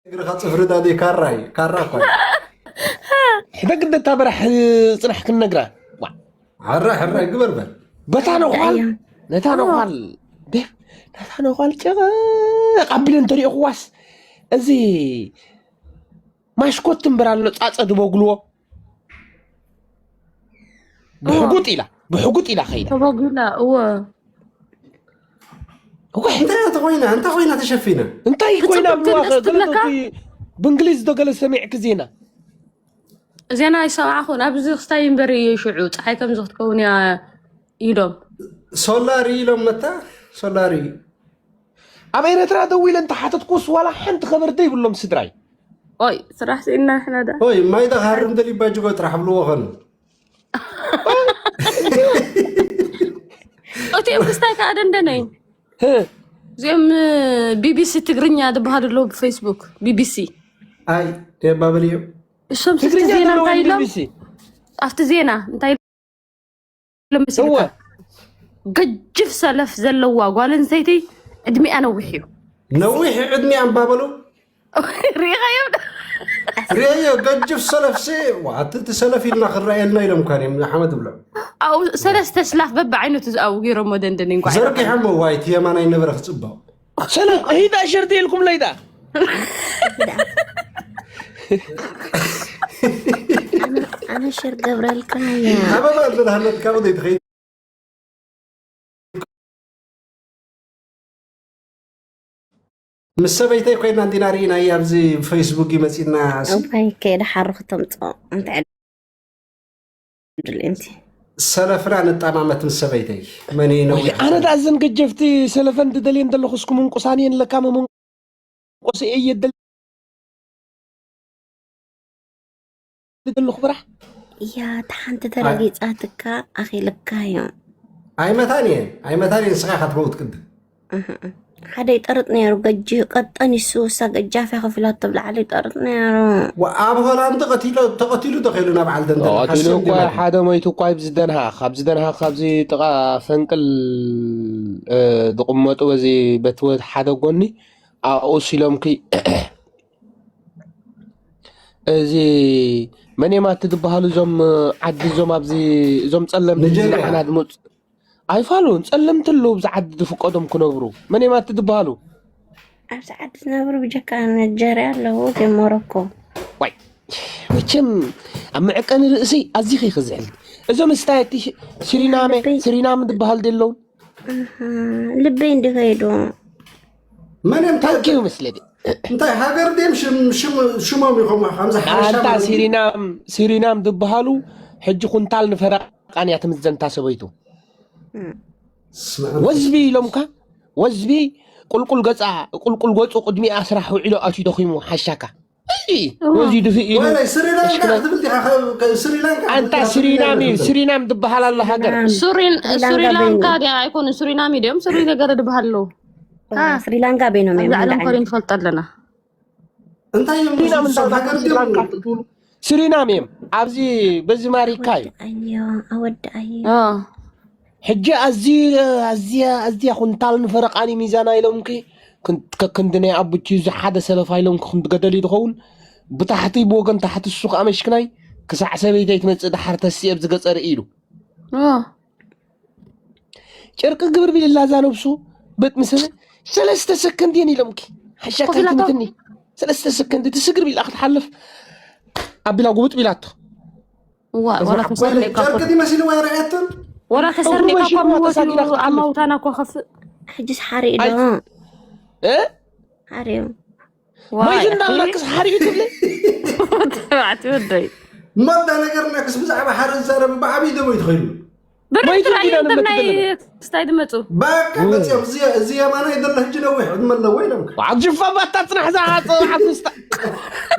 እግርኻ ጽፍሪ ዳዲ ካራይ ካራ እኳ። ሕደግ እንደ ታበራሕ ጽናሕ ክንነግራ። ዋ፣ ሕራይ ሕራይ ግበር በል። በታ ነዃል፣ ነታ ነዃል፣ ደ-፣ ነታ ነዃል ጨቐ ኣቢለ እንተሪእኽዋስ፣ እዚ ማሽኮት እምበር ኣሎ ጻጸ ድበግልዎ። ብሕጉጥ ኢላ፣ ብሕጉጥ ኢላ ኸይዳ። ተበጉላ፣ እወ። እወ፣ እንታይ እያ ተኾይና? እንታይ ኮይና ተሸፊና? እንታይ ኮይና ብጽቡቅ ብልዋ ግን እስትብለካ? ብእንግሊዝ ዶ ገለ ሰሚዕክ ዜና? ዜና ኣይሰማዕኹን። ኣብዚ ክስታይ እምበር እዩ ሽዑ። ፀሓይ ከምዚ ክትከውን እያ ኢሎም። ሶላሪ ኢሎም መታ ሶላሪ። ኣብ ኤረትራ ደው ኢለ እንተሓተትኩስ ዋላ ሓንቲ ኸበር ዘይብሎም ስድራይ። ኦይ፣ ስራሕ ስኢና ንሕና ዳ። ኦይ፣ ማይ ዳ ሃርም ደሊባ ጅጎ ጥራሕ ብልዎ ኸኑ። እቲኦም ክስታይ ከዓ ደንደነይ። ህ፣ እዚኦም ቢቢሲ ትግርኛ ዝበሃሉ ኣለዉ ብፌስቡክ። ቢቢሲ። ኣይ፣ ደባብል እዮም። እሶም ስቲ ትግርኛ ዜና ዘለዎም እንታይ ኢሎም? ቢቢሲ። ኣብቲ ዜና እንታይ ኢሎም እወ። መሲልካ? ገጅፍ ሰለፍ ዘለዋ ጓል ኣንስተይቲ ዕድሚኣ ነዊሕ እዩ። ነዊሕ ዕድሚኣ እምባበሉ። ርኢኻዮም? ርእዮ፣ ገጅፍ ሰለፍሲ፣ ዋ፣ እቲ እቲ ሰለፍ ኢልና ክረኣየልና ኢሎም እኳ እዮም ሓመድ ብሎ። ኣብኡ ሰለስተ ስላፍ በብዓይነቱ ዝኣው ገይሮሞ ደንደን እንኳ። ዘርጊሖም፣ ዋይ፣ እቲ የማናይ ነበረ ክጽበቕ። ሰለ ሂዳ ሸርተ ኢልኩም ለይዳ። ኣነ ሸር ገብረልካ እያ። ኣበባ እንድርሃለት ካብኡ ዘይትኸይድ። ምስ ሰበይተይ ኮይና እንዲና ርኢና ኣብዚ ፌስቡክ ይመፂና። እዋይ ከይደ ሓርኽ ተምፅኦ እንታይ ዕድል እንቲ ሰለፍና ንጠማመት ምስ ሰበይተይ መን ነዊሕ ኣነ ዳ እዘን ገጀፍቲ ሰለፈን ድደልየን ዘለኹ እስኩም እንቁሳን እየን ለካ መመንቆሲ እየ ደል- ዘለኹ ብራሕ እያ። እታ ሓንቲ ተረጊፃትካ ኣኺልካ እዩ። ኣይመታን እየ፣ ኣይመታን እየ፣ ንስኻ ኢኻ ትመውት ቅድም። ሓደ ይጠርጥ ነይሩ ገጂ ቀጠን ይሱ እሳ ገጃፍ እያ ከፊላቶ ብላዕሊ ይጠርጥ ነይሩ። ወ-፣ ኣብ ሆላንድ ተቐቲሉ፣ ተቐቲሉ ተኸይሉ ናብ ዓል ደንደን ተቐቲሉ ሓሰብ እኳ ዲማቱ። ሓደ ሞይቱ እኳ ኣብዚ ደንሃ፣ ካብዚ ደንሃ ካብዚ ጥቓ ፈንቅል እ፣ ዝቕመጡ በዚ በቲ ወ-፣ ሓደ ጎኒ ኣብኡ ሲሎምኪ እዚ መን እዮም ኣቲ ዝበሃሉ እዞም ዓዲ እዞም ኣብዚ እዞም ጸለምቲ ንጀርያ። ዝለዓና ዝመፁ ኣይፋሉን ጸለምቲ ኣለዉ ኣብዚ ዓዲ ዝፍቀዶም ክነብሩ መን እዮም ኣቲ ዝበሃሉ ኣብዚ ዓዲ ዝነብሩ ብጀካ ነጀርያ ኣለዉ ግን ሞሮኮ ዋይ መቸም ኣብ መዕቀኒ ርእሲ ኣዚኺ ክዝሕል እዞም ስታየቲ ስሪናመ ስሪናም ዝበሃል ደለውን ኣሃ፣ ልበይ እንዲ ከይዱ መን እዮም ታንኪዩ መስለኒ እንታይ ሃገር ድም ሽም ሽም ሽሞም ይኸሙ ከምዚ ሓበሻ ኣንታ ማለት እዩ። ሲሪናም ሲሪናም ዝበሃሉ ሕጂ ኩንታል ንፈረቃን እያ ትምዘንታ ሰበይቱ ስምዕ። ወዝቢ ኢሎምካ ወዝቢ ቁልቁል ገፃ ቁልቁል ገፁ ቅድሚኣ ስራሕ ውዒሉ ኣትዩ ደኺሙ ሓሻካ እዚ ወዚ ድፍእ ኢሉ ወላይ ስሪላንካ እሽክለ- ክትብል ዲኻ ከ- ስሪላንካ ኣንታ ክትብል ስሪናም እዩ ዲኻ ስሪናም ዝበሃል ኣሎ ሃገር ሱሪን ስሪላንካ ስሪላንካ በይኑ። ድያ ኣይኮኑ ሱሪናም ድዮም ሱሪ ነገር ድበሃሉ ስሪላንካ በይኖም እዮም ኣብዚ ዓለም ሓደ ኮሪን ትፈልጠ ኣለና። እንታይ እዮም ስሪናም ዝሰብ ሃገር ድም ስሪላንካ ትብሉ ስሪናም እዮም ኣብዚ በዚ ማሪካ እዩ ኣዮ ኣወዳኣዮ ኦ፣ ሕጂ ኣዝዩ ኣዝያ ኣዝያ ኩንታል ንፈረቃኒ ሚዛና ኢሎምኪ ክን- ከክንዲ ናይ ኣቡቺ እዚ ሓደ ሰለፋ ኢሎምኪ ክንዲ ገደል እዩ ዝኸውን ብታሕቲ ብወገን ታሕቲ እሱ ከዓ መሽክናይ ክሳዕ ሰበይተይ ትመፅእ ድሓር ተስእ ኣብዚ ገፀር ኢሉ ኦ፣ ጨርቂ ግብር ቢልላ እዛ ነብሱ በጥ ምስለ ሰለስተ ሰከንድ እየን ኢሎምኪ ሓሻካ ኮፍ ኢላቶ። ትምትኒ ሰለስተ ሰከንድ ትስግር ቢላ ክትሓልፍ ኣቢላ ጉብጥ ቢላቶ ዋ፣ ዋላ ተሰርኒካ ጨርቂ ድመሲልዋ ርኣየትን ወላ ተሰርኒካ እኳ እግሩ መሽርዋ ምወት ተሳጊራ ክትሓልፍ። ኣብ መውታና እኳ ከፍእ ሕጅስ ሓሪኡ ኣይ- ዶ እ? ሓሪኡ ማይ ዝንዳልናክስ ሓሪኡ ትብለ ተባዕቲ ወደይ መዳ ነገርና ክስ ብዛዕባ ሓደ ዝዛረብ ብዓብዪ ደሞ ይትኸይሉ ብርሕ ማይ ጥራይ ዝንዳል እንተናይ የምትብለ። ክስታይ ድመፁ በቃ መፅኦም እዚ- እዚ የማናይ ዘሎ ሕጂ ነዊሕ ዕድመ ኣለዎ ኢሎም ዓጅፋ ባታ ፅናሕ ዝዓፀ ዓፍስታ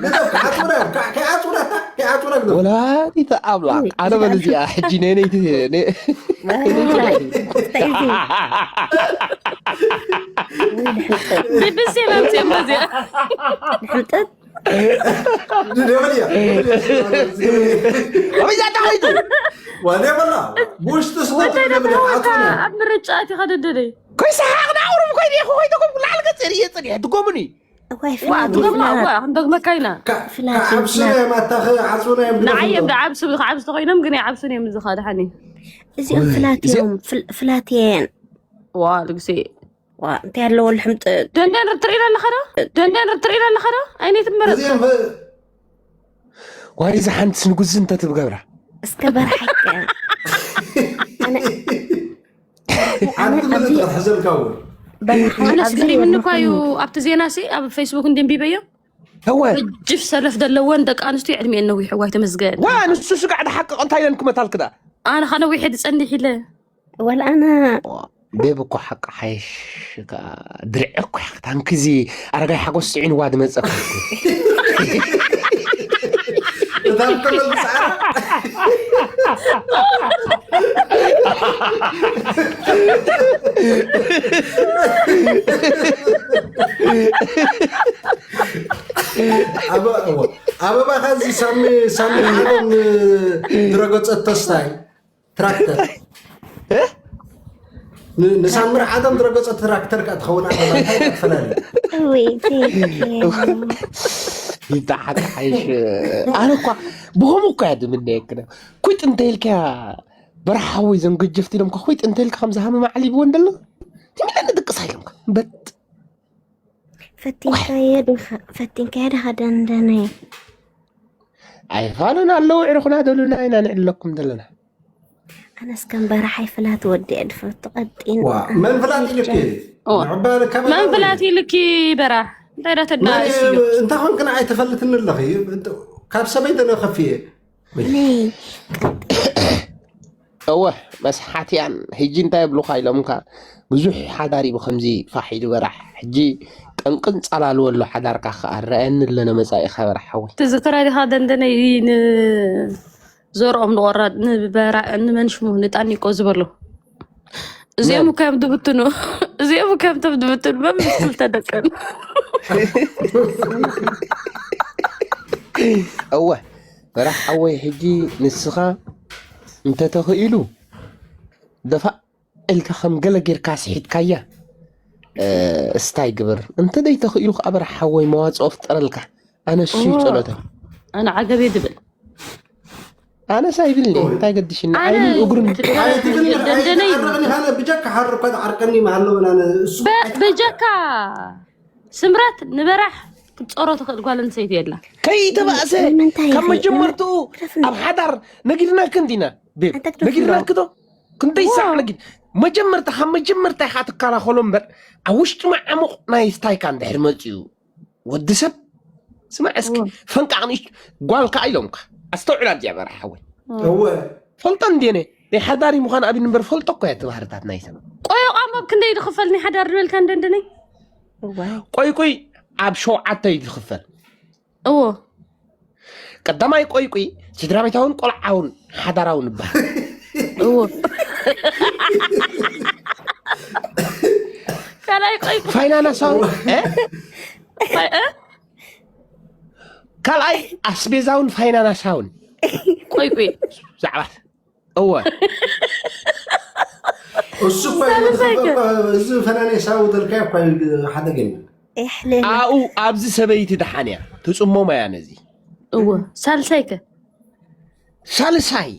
ግደፍ ክዓፅውራ እዮም ከዓፅውራታ ከዓፅውራ ግደፍ ወላዲተ ኣምላክ ኣነ በል እዚኣ ሕጂ ነነይቲ ቢቢሲ መምፅኦም በዚኣ ሕምጠት ደበል እያ ኣበይ ዛታ ኮይዱ ዋደ በላ ብውሽጢ ስወተ ወንታይ ደበል ደብረወካ ዓፅውራ ኣብ ምርጫ እቲ ከደደደይ ኮይሰሓቕ ንኣውርብ ኮይነ ኢኹ ኮይተኩም ላዕሊ ገፅር እየ ፅኒሕ ትጎምኒ እዋይ፣ ዋ ፍላት፣ ትገብሮ ፍላት። ዋ ክንደግመካ ኢና። ፍላት እዩ፣ ክዓብሱና ፍላት። እዮም ኣታ፣ ክዓብሱና እዮም ንዓይ እዮም ድገፉ። ድዓብሱ፣ ክዓብሱ ተኮይኖም ግን ይዓብሱን እዮም። እዚ ኸኣ ደሓን እዩ። እዚኦም ፍላት እዮም፣ ፍል- ፍላት እየን። ዋ ልግሲ። ዋ እንታይ ኣለዎ ልሕምጥ። ደንደን ርትር ኢላ ኣለኻ ዶ? ደንደን ርትር ኢላ ኣለኻ ዶ? ኣይነት ምረጥ። እዚኦም ፈ- ዋይ እዛ ሓንትስ ንጉዚ እንተትብገብራ። እስከ በርሓይከ። ኣነ ኣነ ሓንቲ ማለት ኣብዚ ክትሕዘልካ እውን። በርሓይ ኣነስ ኣብዚ ገሪምኒ እኳ እዩ። የድንኸኒ። ኣብቲ ዜና ሲ ኣብ ፌስቡክ እንድንቢበዮ እወ። እጅፍ ሰለፍ ዘለወን ደቂ ኣንስትዮ ዕድሜአን ነዊሑ ዋይ ተመስገን። ዋ ንሱ ስጋዕ ድሓቅቕ እንታይ ኢለን ክመታልክዳ? ኣነ ኸ ነዊሐ ድጸንሕ ኢለ። ወላ ኣነ ቤብ እኮ ሓቂ ሓይሽ ከኣ ድርዒ እኮ እያ። ታንኪ እዚ ኣረጋይ ሓጎስ ጽዒንዋ ድመጸ እኮ። እታ እተመልስ ዓራ። ኣበ- እወ። ኣበባ ኸዚ ሳሚ ሳሚ ዓለም ድረገጸት ተስታይ ትራክተር። እ? ን- ንሳምሪ ዓለም ድረገጸት ትራክተር ከኣ ትኸውን ኣበባ እንታይ እያ ትፈላለዩ? እውይ፣ ቴንኪዩ። ይብታሓት ሓይሽ። ኣነ እኳ ብኸምኡ እኳ እያ ድምነየክነ። ኩይ ጥንተ ኢልካ በረሓዊ ዘንገጀፍቲ ኢሎም እኳ ኩይ ጥንተ ኢልካ ከም ዝሃመ ማዕሊብዎ እንደሎ ትሚለ ንድቅስ ኣይሎም በጥ ፈቲንካዮ ዲኻ? ፈቲንካዮ ዲኻ ደንደነይ? ኣይፋሉን ኣለዉ ዕርኹና ደሉና ኢና ንዕለኩም ዘለና። ኣነስ ከም በራሓይ ፍላት ወዲ እየ ድፈቱ ቀጢን ዋ ኣነ መን ፍላት ኢልኪ? ጀ- ኦ። ንዕባ ልካ መን በላ ፍላት ኢልኪ በራሕ? እንታይ ዳ መን ተድናርስ እዩ? እንታይ ኾንክ ንዓይ ተፈልትኒ ኣለኺ? ካብ ሰበይቲ ነኸፍየ። ነይ እወ መስሓትያን ሕጂ እንታይ ይብሉኻ ኢሎምካ ብዙሕ ሓዳር እዩ ብኸምዚ ፋሕ ኢሉ በራሕ ሕጂ ጠንቅን ጸላልወ ኣሎ ሓዳርካ ከኣ ረኣየኒ ኣለነ መጻኢኻ በራሕ ሓወይ ትዝክራ ዲኻ ደንደነይ ንዘርኦም ንቆራድ ንበራ ንመንሽሙ ንጣኒቆ ዝበሎ እዚኦም ከም ድብትኑ እዚኦም ከም ተም ድብትኑ መምስ ክልተ ደቀን እወ በራሕ ሓወይ ሕጂ ንስኻ እንተተኽኢሉ ደፋእ ኢልካ ከም ገለ ጌርካ ስሒትካያ እስታይ ግበር እንተ ደይተኽኢሉ ከዓ በራሕ ሓወይ መዋፅኦ ፍጠረልካ ኣነ እሱ እዩ ጸሎተይ ኣነ ዓገብ እየ ድብል ኣነስ ኣይብልኒ እንታይ ገድሽኒ ዓይኑን እግሩን ደንደነይ ብጀካ ሓር እኳ ትዓርቀኒ መሃለወን ኣነ እሱ በጀካ ስምረት ንበራሕ ክትፀሮ ትኽእል ጓል ኣንስተይቲ የላ ከይተባእሰ ካብ መጀመርትኡ ኣብ ሓዳር ነጊርናክን ዲና ቤብ ነጊርናክዶ ክንደይ ሳዕ ነጊር መጀመርታ ካብ መጀመርታ ኢኻ ትከላኸሎ እምበር ኣብ ውሽጢ መዓሙቕ ናይ ስታይካ እንድሕር መፅኡ ወዲ ሰብ ስማዕ እስኪ ፈንቃቕ ንእሽቱ ጓል ከዓ ኢሎምካ ኣስተውዕላ እዚኣ በራሕ ሓወይ እወ ፈልጦ እንዴነ ናይ ሓዳሪ ምዃን ኣብን እምበር ፈልጦ እኮ እያ እቲ ባህርታት ናይ ሰብ ቆዮቕ ኣሞብ ክንደይ ድኽፈል ናይ ሓዳር ዝበልካ እንደንደነይ ቆይ ቆይ ኣብ ሸውዓተ እዩ ዝኽፈል እዎ ቀዳማይ ቆይ ቆይ ስድራ ቤታውን ቆልዓውን ሓዳራውን ይበሃል እዎ ካልኣይ ቆይ ፋይናናሳውን እ? ፋይ- እ? ካልኣይ ኣስቤዛውን ፋይናናሳውን ቆይ ቆይ ዛዕባ እወ እሱ እኳ እዩ ዝኸፍእ እኳ፣ እዚ ፈናኔ ሳው ዘልካዮ እኳ እዩ ሓደ ገና። ይሕልል ኣብኡ ኣብዚ ሰበይቲ ደሓን እያ ትፅሞም እያ ነዚ እዎ ሳልሳይ ከ ሳልሳይ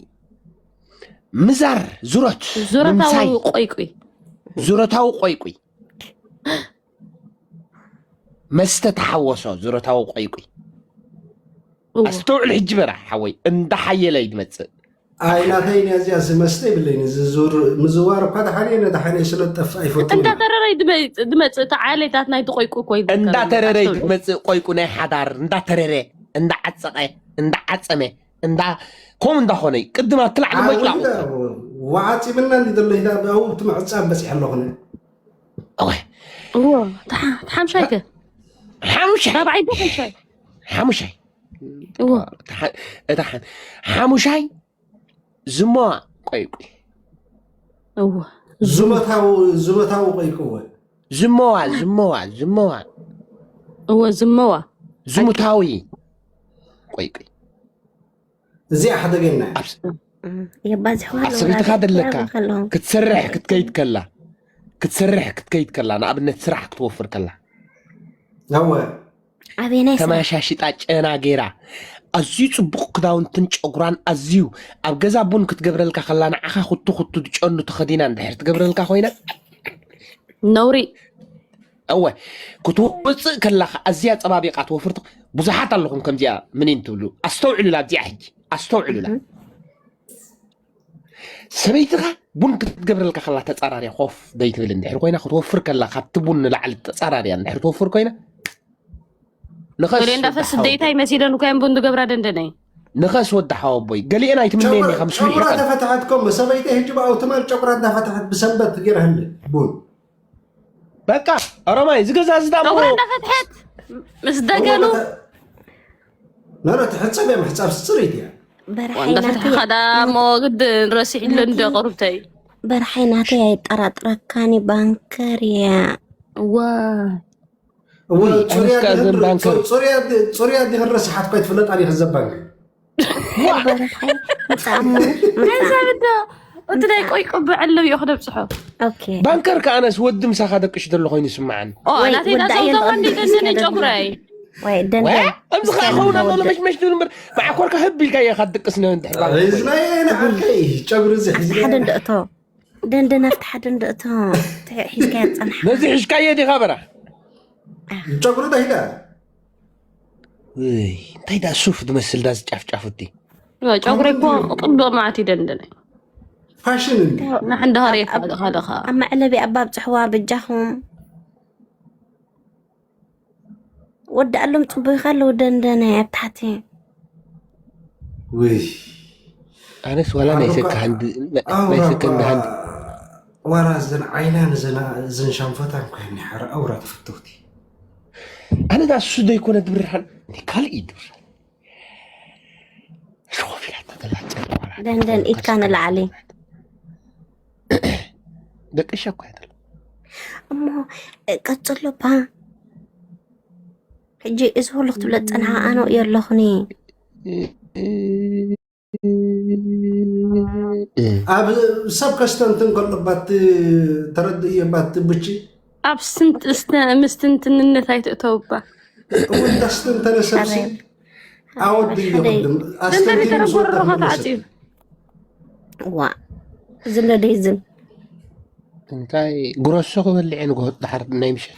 ምዛር ዙረት ዙረታዊ ምምሳይ ቆይቁይ ዙረታዊ ቆይቁይ መስተ ተሓወሶ ዙረታዊ ቆይቁይ እዎ ኣስተውዕል ሕጂ በራ ሓወይ እንዳሓየለ እዩ ዝመፅእ ኣይ ናተይ ነዚኣ ዝመስተ ይብለይን እዚ ዙር ምዝዋር እኳ ደሓነ ነዳሓነ ስለ ጠፍ ኣይፈቱ እንዳተረረ እዩ ድመ- ድመፅእ እቲ ዓሌታት ናይ ትቆይቁ እኮ ይዝከር እዩ። እንዳተረረ እዩ ኣስተውዕል። ዝመፅእ ቆይቁ ናይ ሓዳር እንዳተረረ እንዳዓፀቀ እንዳዓፀመ እንዳ ከምኡ እንዳኾነ እዩ ቅድም ኣብቲ ላዕሊ መጭላቑ ወዓፂምና እንዲ ዘሎ ኢና ኣብኡ እቲ ምዕፃብ በፂሐ ኣለኹነ እወይ እዎ እቲ ሓ- እቲ ሓምሻይ ከ ሓሙሻይ ራብዓይ ዶ ሓምሻይ ሓሙሻይ እዎ እታ ሓ- ሓሙሻይ ዝሞዋ ቆይ ቆይ እዎ ዝመታዊ ዝመታዊ ቆይቅወ ዝሞዋ ዝሞዋ ዝሞዋ እዎ ዝመዋ ዝሙታዊ ቆይ ቆይ እዚኣ ሓደ ገና ኣብ የባዝሕዋ ኣብ ሰበይትኻ ደለካ ክትሰርሕ ክትከይድ ከላ ክትሰርሕ ክትከይድ ከላ ንኣብነት ስራሕ ክትወፍር ከላ እወ። ኣበየናይ ስራሕ? ተመሻሽጣ ጨና ገይራ ኣዝዩ ፅቡቕ ክዳውንትን ጨጉራን ኣዝዩ ኣብ ገዛ ቡን ክትገብረልካ ከላ ንዓኻ ኩቱ ኩቱ ዝጨኑ ተኸዲና እንድሕር ትገብረልካ ኮይና ነውሪ እወ ክትወፅእ ከላኻ ኣዝያ ፀባቢቓ ትወፍር ትኽ- ብዙሓት ኣለኹም ከምዚኣ ምኒን ትብሉ ኣስተውዕሉላ ኣብዚኣ ሕጂ ኣስተውዕሉላ ሰበይትኻ ቡን ክትገብረልካ ከላ ተፃራርያ ኮፍ ዘይትብል እንድሕር ኮይና ክትወፍር ከላ ካብቲ ቡን ንላዕሊ ተፃራርያ እንድሕር ትወፍር ኮይና ንኸስ ወደ እንዳፈስ ደይታይ መሲለን እኮ ያን ቡን ዝገብራ ደንደነይ ንኸስ ወዲ ሓወቦይ ገሊአን ኣይትምነየኒ ከም ስዊሕ ጨጉራ ተፈትሐት ኮሞ ሰበይተይ ሕጂ ብኣውቶማል ጨጉራ እንዳፈትሐት ብሰንበት ገይረህኒ ቡን በቃ ኦሮማይ ዝገዛ ዝዳሞ ጨጉራ እንዳፈትሐት ምስ ደገሉ ነረ ትሕፀብ እያ ምሕፃብ ስፅሪት እያ በርሓይ እንዳፈትሐ ናተይ ከዳ እሞ ግድን ረሲዕለ እንደ ቅሩብተይ በርሓይ ናተይ ኣይጠራጥረካኒ ባንከር እያ። እዋ እወ ውይ፣ ፅሩያ ኣነስ ከ ድህን- ዘን ባንከር- ፅሩ- ፅሩያ ድ- ፅሩያ ዲኽን ረስሓት እኳ ይትፍለጥ ኣሊኽ ዘባንክ በርሓይ ምፃሞ ሓሳብ እንዶ እቲ ናይ ቆይ ቅብዕ ኣለውዮ ክደብፅሖ ኦኬ ባንከር ከኣነስ ወዲ ምሳኻ ደቅሽ ዘሎ ኮይኑ ይስምዓኒ ኦ ወይ ናተይ ወዳእ ዳሰው የለ ዘመን ወዲ ደንደነ ስለ ጨጉረይ ወይ ደንደ ከምዚ ከዓ ኸውን ኣሎ መሽመሽ ትብል እምበር ማዕኮርካ ህብ ኢልካ እየ ካብ ድቅስ ነ እንድሕር ባንከር ኮይነ። ሒዝናዮ ኢና ዓርከይ ጨጉሪ እዚ ኣብቲ ሓደ ሒዝናዮ እንደእቶ ደንደን ኣብቲ ሓደ እንደእቶ ሒዝካዮ ፀንሓ ነዚ ሒዝካዮ ዲኻ በራ ጨጉሪ ዶ ሂዳ ውይ፣ እንታይ ዳ ሱፍ ትመስል ዳ ዝጫፍጫፉቲ ጨጉረይ እኮ ጥቡቅ መዓት ይደንደነ ፋሽን እንዲ እና ሕንዳኸርየ ካልኻ ኣብ መዕለቢ ኣባብ ፅሕዋ በጃኹም ወዳኣሎም ፅቡቅ ኣለዉ ደንደነ ኣብ ታሕቲ ውይ ኣነስ ዋላ ናይ ሰካ ሃንድ ናይ ሰከንድ ሃንድ ዋላ እዘን ዓይናን እዘን ሻንፎታን ኮይኒ ሓረ ኣውራ ተፈተውቲ ኣነ ዳ እሱ ዘይኮነ ድብርሃን ካልእ እዩ ድብርሃን ሸኾፊላ ተገላጨ ደንደን ኢድካ ንላዕሊ ደቂ ሸኮ ያደለ እሞ ቀፅሎ ባ ሕጂ እዚ ኩሉ ክትብለ ዝፀንሓ ኣነ እየ ኣለኹኒ ኣብ ሰብ ከስተንትን ከሎ ባት ተረድእዮ ባት ብቺ ኣብ ስንት- ስተ- ምስትንትንነት ኣይትእተውባ እውን ተስተንተነ ሰብሲ ኣወዲ እዩ ቅድም ደንደን የተረጎረኻ ተዓፅዩ ዋ ዝለደ ይዝም እንታይ ጉረሶ ክበልዕ ንግሆ ድሓር ናይ ምሸት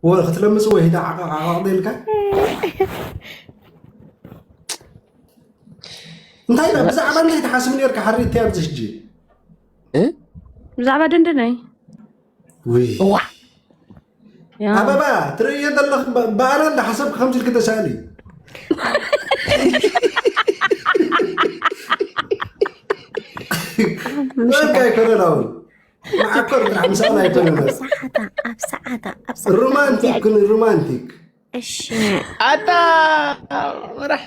ወ ክትለምፅ ወይ ሂዳ ዓቃቕ ዓቃቕ ኢልካ እንታይ ኢላ ብዛዕባ እንታይ ትሓስብ ነርካ ሓሪት ኣብዚ ሕጂ እ? ብዛዕባ ደንደነይ ውይ እዋ ያ። ኣበባ ትርእዮ ዘለኽ ብ- ብኣና እንዳሓሰብክ ከምዚ ኢልክ ተሳእሊ በቃ ኣይኮነን ኣሁን መዓኮር ጥራሕ ምሳል ኣይኮነን ኣብ ሰዓታ ኣብ ሰዓታ ኣብ ሰዓታ ሮማንቲክ ኩን ሮማንቲክ እሺ ኣታ መራሕ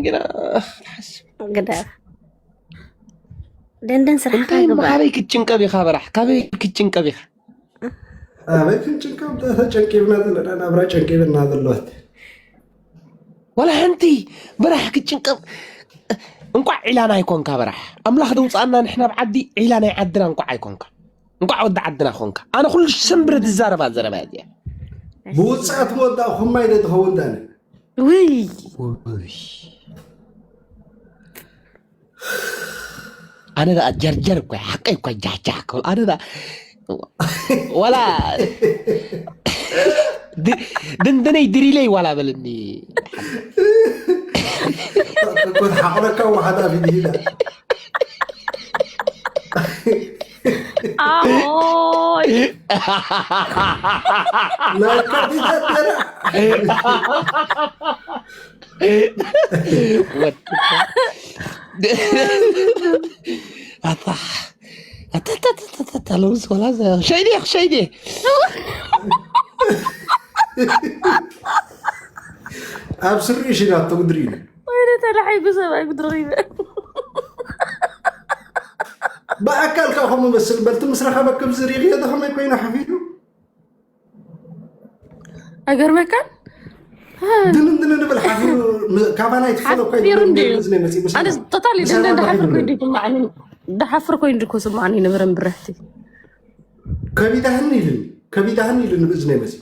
ግና ትሓስብ ግዳ ደንደን ስራሕካ እንታይ እሞ ግበር ካበይ ክትጭንቀብ ኢኻ በራሕ ካበይ ክትጭንቀብ ኢኻ ኣበይ ክንጭንቀብ ተጨንቂብና ዘለና ናብራ ጨንቂብና ዘለወት ወላ ሓንቲ በራሕ ክትጭንቀብ እንቋዕ ዒላና ኣይኮንካ በራሕ ኣምላኽ ደውፃኣና ንሕና ኣብ ዓዲ ዒላ ናይ ዓድና እንቋዕ ኣይኮንካ እንቋዕ ወዲ ዓድና ኮንካ ኣነ ኩሉ ሰንብረ ዝዛረባ ዘረባ እዚኣ ብውፅኣት መወዳእኹም ማይ ዶ ትኸውን ዳነ ውይ ውይ። ኣነ ደኣ ጀርጀር እኮ ሓቀይ እኮ ጃሕጃሕ ክብል ኣነ ደኣ ዋላ ድ- ድንድነይ ድሪለይ ዋላ በልኒ ኮት ሓቕለካ ዋሓዳ ፊት ሂዳ ኣይ ናይ ከቢታት ነራ ወድ- ኣታ ኣታ ኣታ ኣታ ኣታ ኣታ ለውዝ ወላ ዘ- ሸይዴ ሸይዴ ኣብ ስሪ ሽጋቶ ግድሪ ኢለ ወይኔ ተዳሓይጉ ሰብኣይ ግድሪ ይበል ብኣካል ከዓ ከምኡ መስል በልቲ ምስ ረኸበ ከምዚ ሪእዮ ተኸመይ ኮይኑ ሓፊሩ ኣይገርመካን ድንን ድንን ብል ሓፊሩ ካባና ይትፈለ እኮ ሓፊሩ እንድዩ ዝነ መፅእ ምስ ኣነ ቶታሊ ሰላም ደሓፍር ባሕሪ ኮይኑ ድኩ ማዕኒ ደሓፍር ኮይኑ ድኮ ስማዕኒ ንብረን ብረህቲ ከቢዳህኒ ኢልኒ ከቢዳህኒ ኢሉ ንብእዝነይ መፂ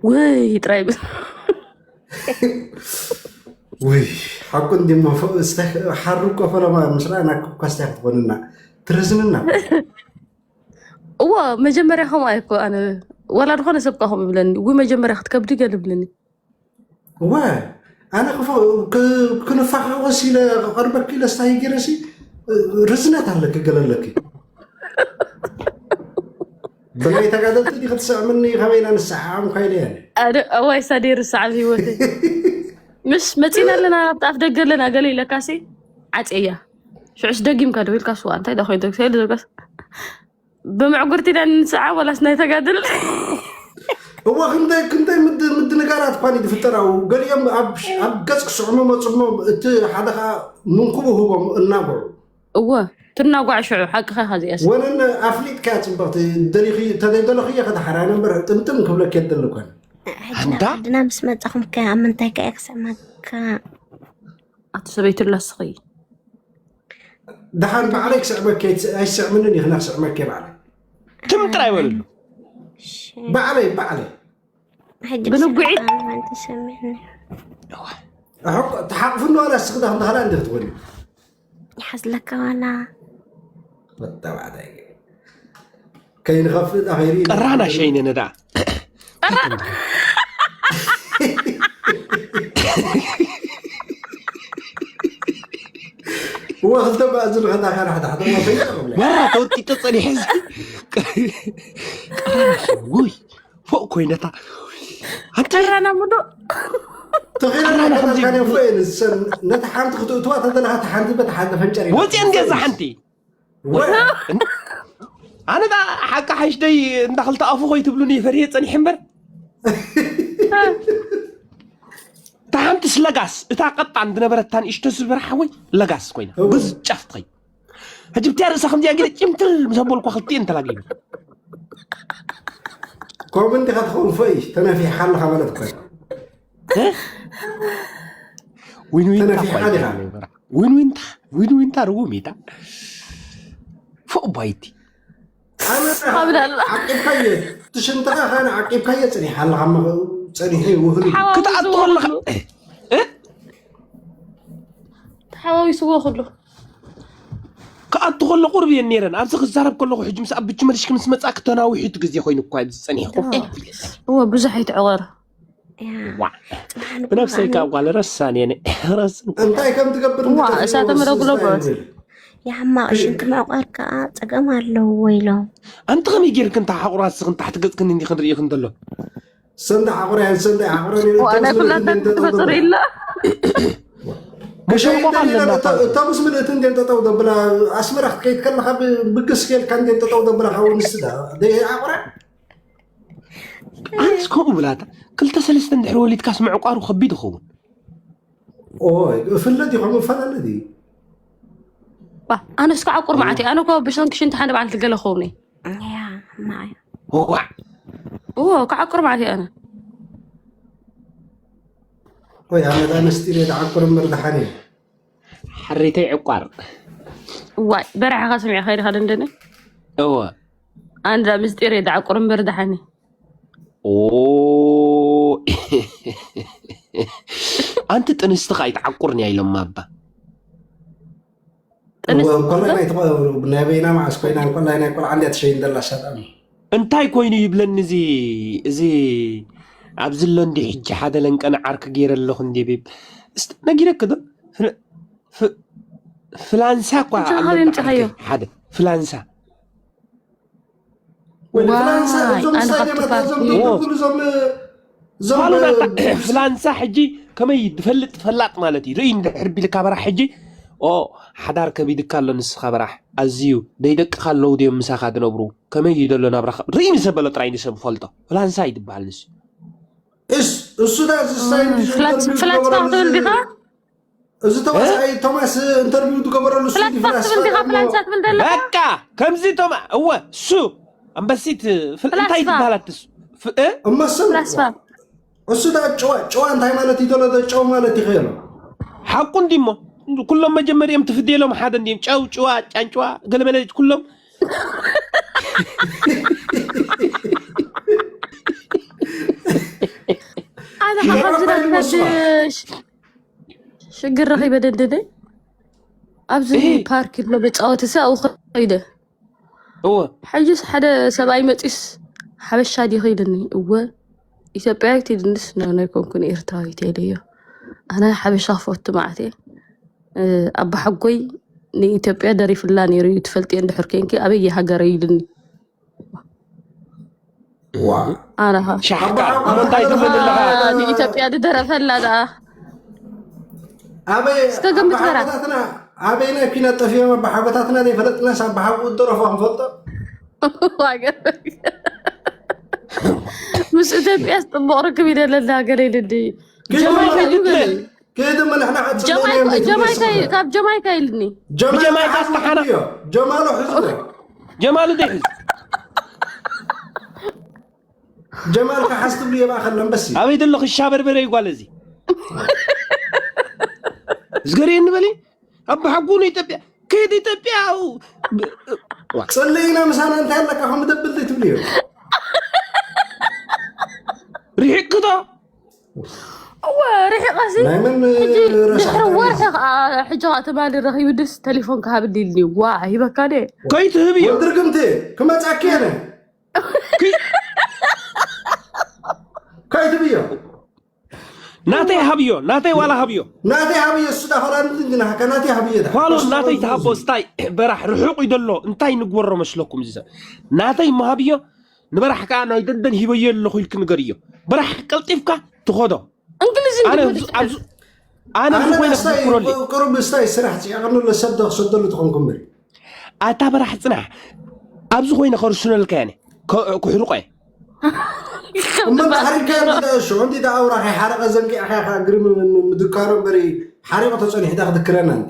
ወይ ጥራይ ብ- ውይ ሓቁ እንዲሞ ሓሩ እኮ ፈለማ ምስ ረኣና እኮ ኳስታይ ክትኾንና ትረዝንና እዋ መጀመርያ ከምኡ ኣይኮ ኣነ ዋላ ዝኾነ ሰብ ካ ከምኡ ይብለኒ ወይ መጀመርያ ክትከብዲ ገል ይብለኒ እዋ ኣነ ክፎ ክንፋኻወስ ኢለ ክቐርበኪ ኢለ ስታይ ገይረሲ ርዝነት ኣለኪ ገለለኪ ብናይ ተጋደልቲ ዲ ክትስዕምኒ ከበይና ንስዓዓም ካይለ ያለ ኣደ ኣዋይ ሳዴ ርሳዕ ኣብ ህይወተይ ምሽ መፂና ኣለና ኣብቲ ኣፍ ደገ ኣለና ገለ ኢለካሲ ዓፅያ ሽዑስ ደጊምካ ደው ኢልካ ስዋ እንታይ ዳ ኮይንካ ኢሉ ዘልካስ ብምዕጉርቲ ኢና ንስዓ ወላስ ናይ ተጋድል እዋ ክንደይ ክንደይ ምድ- ምድንጋራት እኳ ድፍጠር ኣው ገሊኦም ኣብ ኣብ ገፅ ክስዕሙ መፅሞ እቲ ሓደ ከዓ ምንኩቡ ህቦም እናጎዑ እወ ትናጓዕ ሽዑ ሓቅኻ ኢኻ እዚኣስ ወነን ኣፍሊጥካ ፅብቕቲ ደሊኺ ተዘይደለኽዮ ከድሓራ ነበር ጥምጥም ክብለክ የደል እኳን ሕጂ ናብ ዓድና ምስ መጻኹም ከ ኣብ ምንታይ ከ ክስዕመካ ኣቲ ሰበይቲ ላስኺ ደሓን ባዕለይ ክስዕመክ ኣይትስ- ኣይስዕምንን እዩ ክነክስዕመክ ባዕለይ ትም ጥራይ በልሉ ባዕለይ ባዕለይ ሕጂ ብንጉዒ- ብስዕመካ መን ትሰሚዕኒ ተሓቕፍኒ ዋላ እስኺ ዳኽንዳኽላ እንዲ ክትኾኒ ይሓዝለካ ዋላ መተባዕታይ ከይንኸፍእ ኣኸይሪ ቀራና ሸይነ ነዳ እዋ ክልተ ባእዝን ከታ ካን ሓደ ሓደ ወፈይ ወራ ተወጢጠ ጸኒሐ እዚ ቀራና ሸይነ ውይ ፎቅ ኮይነታ ኣንተ ተራና ሙዶ ተኺላ ከተልካን ወፈይ ንሰን ነቲ ሓንቲ ክትእትዋ ተደለኻ ተሓንቲ በቲ ሓደ ፈንጨር ወፂ እንዴ እዛ ሓንቲ ኣነ ዳ ሓቂ ሓሽደይ እንዳ ክልተ ኣፉ ኮይ ትብሉኒ ፈርየ ፀኒሐ እምበር እታ ሓንትስ ለጋስ እታ ቀጣን ዝነበረታ ንእሽቶ ዝበርሓ ወይ ለጋስ ኮይና እወ። ብዝ ጫፍ ትኸይ ሕጂ ብትያ ርእሳ ከምዚኣ ገለ ጭምትል ምስ ኣበልኳ ክልቲኤን ተላጊቡ ከምኡ እንዲኻ ትኸውን ፎይ ተነፊሕካ ኣለኻ ማለት እኮ ዊን ዊንታ ተነፊሕካ ዲኻ? ዊን ዊንታ ዊን ዊንታ ርጉም ኢታ ፎቅ ባይቲ ኣነ ካብ ዳላ። ዓቂብካዮ ትሽንትኻ ካነ ዓቂብካዮ ፅኒሕ ኣለኻ መ- ፀኒሑ ይውህሉ ተሓዋዊስዎ ክትኣቱ ኣለኻ ኩሉ ተሓዋዊስዎ ኩሉ ክኣቱ ከሎ ቁርብ እየን ነይረን ኣብዚ ክዛረብ ከለኹ ሕጂ ምስ ኣብ ብቹ መሊሽክ ምስ መፃ ክተናዊሑ እቲ ግዜ ኮይኑ እኳ ዝፀኒሕኩ እዎ ብዙሕ ኣይትዕወር ያ ዋ ጽባሕ ብነፍሰይ ንባዕሉ ካብ ጓል ረሳን እየ ረስን እንታይ ከም ትገብር ዋ፣ እሳተ መለጉለጎ። ያማ ሽንቲ መዕቋር ከዓ ጸገም ኣለዎ ኢሎም ኣንቲ ከመይ ጌርክ እንታ ሓቑራት ስኽ እንታ ሕትገጽክን እንዲ ክንርእይክ እንተሎ ሰንዳ ሓቑርያን ሰንዳ ሓቑርያን ዋ፣ ናይ ኩላትና ተፈጥሮ ኢላ መሸንቆቕ ኣለና እታ ምስ ምልእቲ እንዴን ጠጠው ደብላ ኣስመራ ክትከይድ ከለካ ብግስ ጌልካ እንዴን ጠጠው ደብላ ካውን ስዳ ደይ ሓቑርያ ኣነስ ከምኡ ብላታ ክልተ ሰለስተ እንድሕር ወሊድካስ ምዕቋሩ ከቢድ ይኸውን ኦይ እፍለጥ ይኸም እፈላለጥ እዩ ዋ፣ ኣነስ ከዓ ቁር መዓት ኣነ ኮ ብሰንኪ ሽንቲ ሓንደ በዓል ትገለ ኸውን ያ ማይ ዋዕ እዎ ከዓ ቁር መዓት ኣነ ወይ ኣመዳ ነስጢር የድዓቁር እምበር ድሓን እዩ ሓሪተይ ዕቋር ዋይ በረሓኻ ስሚዕካ ይድኻ ደንደነ እወ ኣንዳ ምስጢር የድዓቁር እምበር ድሓኒ ኦ ኣንቲ ጥንስቲ ከዓ ይትዓቁርኒ እያ ኢሎም ኣባ ጥንስ- ኮላይ ናይ ተቆ- ናይ በይና መዓስ ኮይና እንኮላይ ናይ ቆልዓ እንዲያ ትሸይን ዘላ ኣሻጣሚ እንታይ ኮይኑ ይብለኒ እዚ እዚ ኣብዚ ኣሎ እንዲ ሕጂ ሓደ ለንቀን ዓርኪ ገይረ ኣለኹ እንዲ ቤብ እስቲ ነጊረክ ዶ ፍል- ፍ- ፍላንሳ እኳ እንታይ ኣሎ ሃበ እንዳ የምፅኻዮ? ዓርኪ፣ ሓደ ፍላንሳ ወይ ፍላንሳ ዋይ፣ እዞም ኣነ ስታይል ካብቲ የመጣ ፓርቲ እዞም እዎ። ትብሉ እዞም እዞም ፋሉዳ ብ- ፍላንሳ ሕጂ ከመይ ዝፈልጥ ፈላጥ ማለት እዩ ርኢ እንድሕር ቢልካ በራሕ ሕጂ ኦ ሓዳር ከቢድካ ኣሎ ንስኻ በራሕ ኣዝዩ ደይደቅኻ ኣለዉ ድዮም ምሳኻ ዝነብሩ ከመይ እዩ ዘሎ ናብራኻ ርኢ ንሰብ በሎ ጥራይ ንሰብ ፈልጦ ፍላንሳ እዩ ዝበሃል ንሱ እስ- እሱ ዳ እዚ ስታይል ፍላንሳ ክትብል ዲኻ እዚ ተዋሳኣይ ቶማስ ኢንተርቪው ዝገበረሉ እሱ ፍላስፋ ፍላስፋ ክትብል ዲኻ እሞ ፍላንሳ ትብል ዘለኻ በቃ ከምዚ ቶም እወ እሱ ኣንበሲት ፍል- እንታይ ፍላስፋ። ዝበሃል ኣትስ እ ፍላስፋ እሱ ዳ ጨዋ ጨዋ እንታይ ማለት እዩ ዘሎ ጨው ማለት ይኽእል ሓቁ እንዲሞ ኩሎም መጀመሪኦም ትፍደሎም ሓደ እንዲም ጨው ጭዋ ጫንጭዋ ገለመለ ኩሎም ኣብዚ ናትካ ሽ- ሽግር ረኺበ ደንደነ ኣብዚ ፓርክ ኣሎ መፃወቲ ሲ ኣብኡ ከይደ እወ ሕጅስ ሓደ ሰብኣይ መፂስ ሓበሻ ዲኺ ኢልኒ። እወ ኢትዮጵያዊት ኢልንስ ናይ ኮንኩን ኤርትራዊት ኢለዮ። ኣነ ሓበሻ ክፈቱ ማለት እየ። ኣባሓጎይ ንኢትዮጵያ ደሪፍላ ነይሩ እዩ። ትፈልጥዮ እንድሕር ኮንኪ ኣበየ ሃገረ ኢልኒ። ዋ ኣነኻ ሻሕካ እንታይ ትብል ኣለኻ ንኢትዮጵያ ዝደረፈላ ደኣ ኣበይ እስከ ገምት በራ። ኣባሓጎታትና ኣበይ ናይ ኲናት ጠፊኦም ኣባሓጎታትና ዘይፈለጥናስ ኣባሓጎ ዝደረፎ ክንፈልጦ ዋገ ምስ ኢትዮጵያ ጽቡቕ ርክብ ይደለና ገለ ኢልኒ። ጀማይካ እዩ ገለ ከይድመ ንሕና ጀማይካ ጀማይካ እዩ፣ ካብ ጀማይካ ኢልኒ። ብጀማይካ ዝተሓና- ጀማሎ ሕዝቦ ጀማሉ ደይ ሒዝ ጀማል ከሓዝ ትብሉ የባኸል ኣንበሲ ኣበይ ደሎ ክሻ በርበረ ይጓል እዚ ዝገርየኒ በሊ ኣባሓጉ ንኢትዮጵያ ከይድ ኢትዮጵያ ፅልኢና ምሳና እንታይ ኣለካ ከም ደብል ዘይትብልዮ ርሒቅክቶ እወ ርሒቐሲ ናይ መን ሕጂ ረሳሕ ድሕሪ ወርሒ ከዓ ሕጂ ከዓ ትማሊ ረኺቡ ድስ ቴሌፎን ክሃብኒ ኢልኒ ዋ ሂበካ ደ ከይትህብዮ ወድርግምቲ ክመፃኪ የነ ከይትብዮ ናተይ ሃብዮ ናተይ ዋላ ሃብዮ ናተይ ሃብዮ እሱ ዳ ሆላንድ እንጂ ናካ ናተይ ሃብዮ ዳ ኳሎ ናተይ ተሃቦ ስታይ በራሕ ርሑቕ እዩ ደሎ እንታይ ንግበሮ መስለኩም እዚ ሰብ ናተይ መሃብዮ ንበራሕ ከዓ ናይ ደንደን ሂበዮ ኣለኹ ኢልክ ንገርዮ በራሕ ቀልጢፍካ ትኸዶ እንግሊዝ ኣነ እንግሊዝ ኣብዚ- ኣብዚ- ኣነ ኣብዚ ኮይነ ክዝክረሉ ቅሩብ ስታይ ስራሕ ፂዕቕንሎ ሰብ ዶ ክሰደሉ ትኾንኩም በል ኣታ በራሕ ፅናሕ ኣብዚ ኮይነ ከርሽነልካ ያነ ክሕርቆ እየ እሞ እንዳ ሓሪድካዮ እንዲ ሽዑ እንዲ ኣውራ ከይሓረቐ ዘንጊዕካ ኢኻ እግሪ ም- ም- ምድካሮ እምበሪ ሓሪቑ ተፀኒሑ ዳ ክድክረና እንዲ